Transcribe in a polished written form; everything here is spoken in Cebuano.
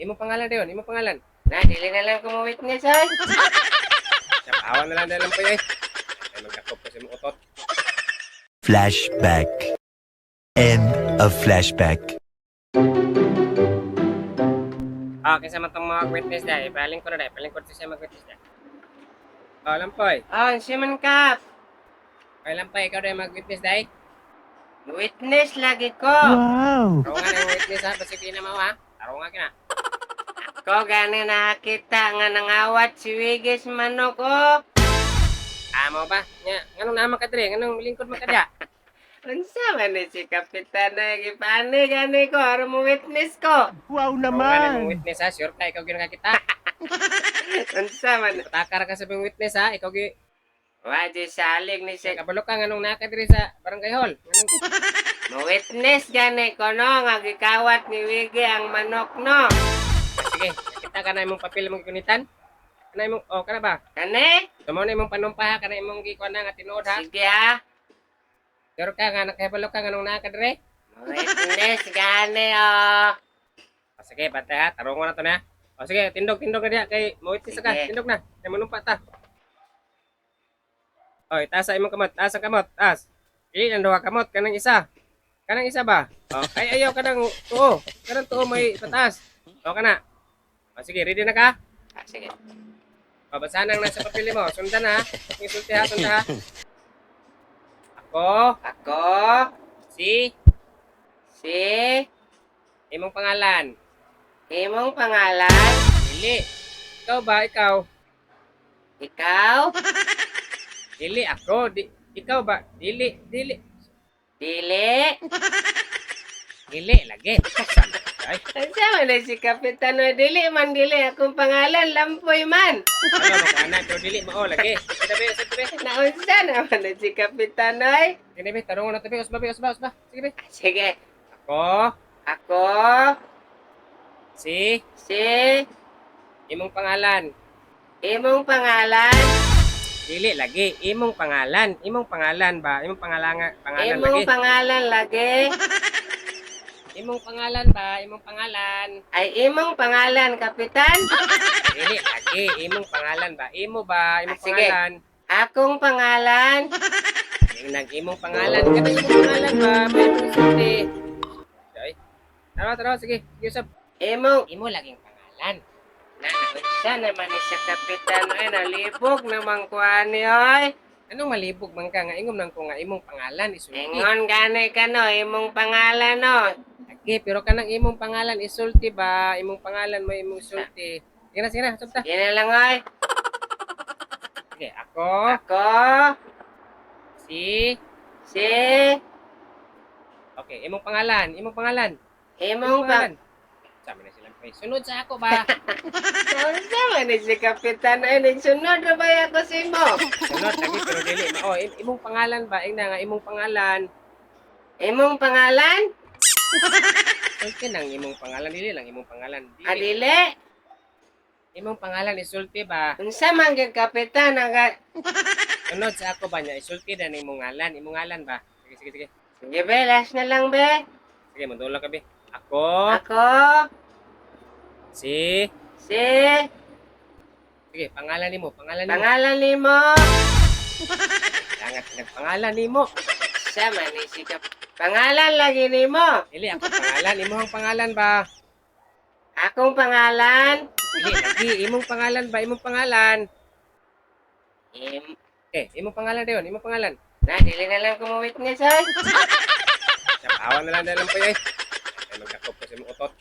Imong pangalan dayon, imong pangalan. Na, dili na lang ko mo witness ay. Awa na lang dayon pa eh. Ay magdakop ko sa imong utot. Flashback. End of flashback. Ah, kinsa man tong mga witness dai, paling ko na dai, paling ko siya mag-witness dai. Oh, Lampoy. Oh, si man kap. Ay, Lampoy, ikaw dai mag-witness dai. Witness lagi ko. Wow! Tarungan ang witness ha, basig di na mao ha. Tarungan kina. Ko gani nakita nga nangawat si Wigis manok oh. Amo ba? Nya, nganong naman ka diri? Nganong lingkod man ka diha? Unsa man ni si Kapitan na gipani gani ko aron mo witness ko. Wow Tarungan ang witness ha, sure ka ikaw gyud nakakita. Unsa man? Patakar ka sa imong witness ha, ikaw gyud Wa di salig ni si kabalo ka nganong naa ka diri sa barangay hall. Nganong mo witness gani ko no nga gikawat ni Wigi ang manok no. Sige, kita ka na imong papel imong gunitan. Kana imong, oh, kana ba? Kani? Tumo na imong panumpa ha, kana imong gikuan na nga tinuod ha. Sige ha. Sure ka nga nakahibalo ka nganong naa ka diri? Mo witness gani oh. O, sige, bantay ha, tarungan na to na. O sige, tindog, tindog na diha kay mo witness ka, Sige. tindog na. Kay manumpa ta. O, itaas sa imong kamot, taas ang kamot, taas. Dili lang duha kamot kanang isa. Kanang isa ba? O, ay ayaw kanang tuo. Kanang tuo may pataas. O kana. O sige, ready na ka? Ah, sige. O, basahan ang nasa papel mo. Sundan ha. Insulti ha, sundan ha. Ako, Ako si si imong pangalan. Imong pangalan. Dili. Ikaw ba? Ikaw? Ikaw. Dili ako. Di, ikaw ba? Dili, dili. Dili. Dili lagi. Ay, Unsa man ni si Kapitan oy? Dili man dili akong pangalan Lampoy man. ano mo kana pero dili mao lagi. Sige be, sige be. Naunsa naman ni si Kapitan oy? Sige be, tarungon na tabi, usba be, usba, usba. Sige be. Sige. Ako Ako si si imong pangalan. Imong pangalan. Dili lagi, imong pangalan, imong pangalan ba? Imong pangalan pangalan Imong lagi. pangalan lagi. Imong pangalan ba? Imong pangalan. Ay imong pangalan Kapitan. Dili lagi, imong pangalan ba? Imo ba? Imong Ah, sige. pangalan. Akong pangalan. Yung nag imong pangalan, kada imong pangalan ba? May imong sulti. Ay. Tara, tara, sige. Sige, usab. Imong Imo laging pangalan. Naunsa naman ni si Kapitan oy, nalibog naman ko ani oy. Anong malibog man ka nga ingom nang ko nga imong pangalan isulti. Ingon gani ka no, imong pangalan no. Okay, pero kanang imong pangalan isulti ba? Imong pangalan mo imong isulti. Sige na, sige na, usab ta. Sige na lang oy. Sige, ako Ako si si Okay, imong pangalan, imong pangalan. imong pangalan. Sabi na silang pay. Sunod sa ako ba? Naunsa man ni si Kapitan oy, nagsunod ra ba ako sa imo? Sunod lagi pero dili mao. Imong pangalan ba? Ingna nga imong pangalan. Imong pangalan? Sulti nang imong pangalan dili lang imong pangalan. Dili. Adili. Imong pangalan isulti ba? Unsa man gyud Kapitan ang Sunod sa ako ba niya isulti na imong ngalan, imong ngalan ba? Sige, sige, sige. Sige be, last na lang be. Sige, mundula ka be. Ako Ako si si Sige, pangalan nimo, pangalan nimo. Pangalan nimo. Langat nagpangalan nimo. Unsa man ni si Kap Pangalan lagi nimo. Dili ako pangalan, imong pangalan ba? Akong pangalan. Dili lagi imong pangalan ba? Imong pangalan. Im Eh, imong pangalan dayon, imong pangalan. Na, dili na lang ko mo witness ay. Awa na lang dayon pa eh. Ay magdakop ko sa imong utot.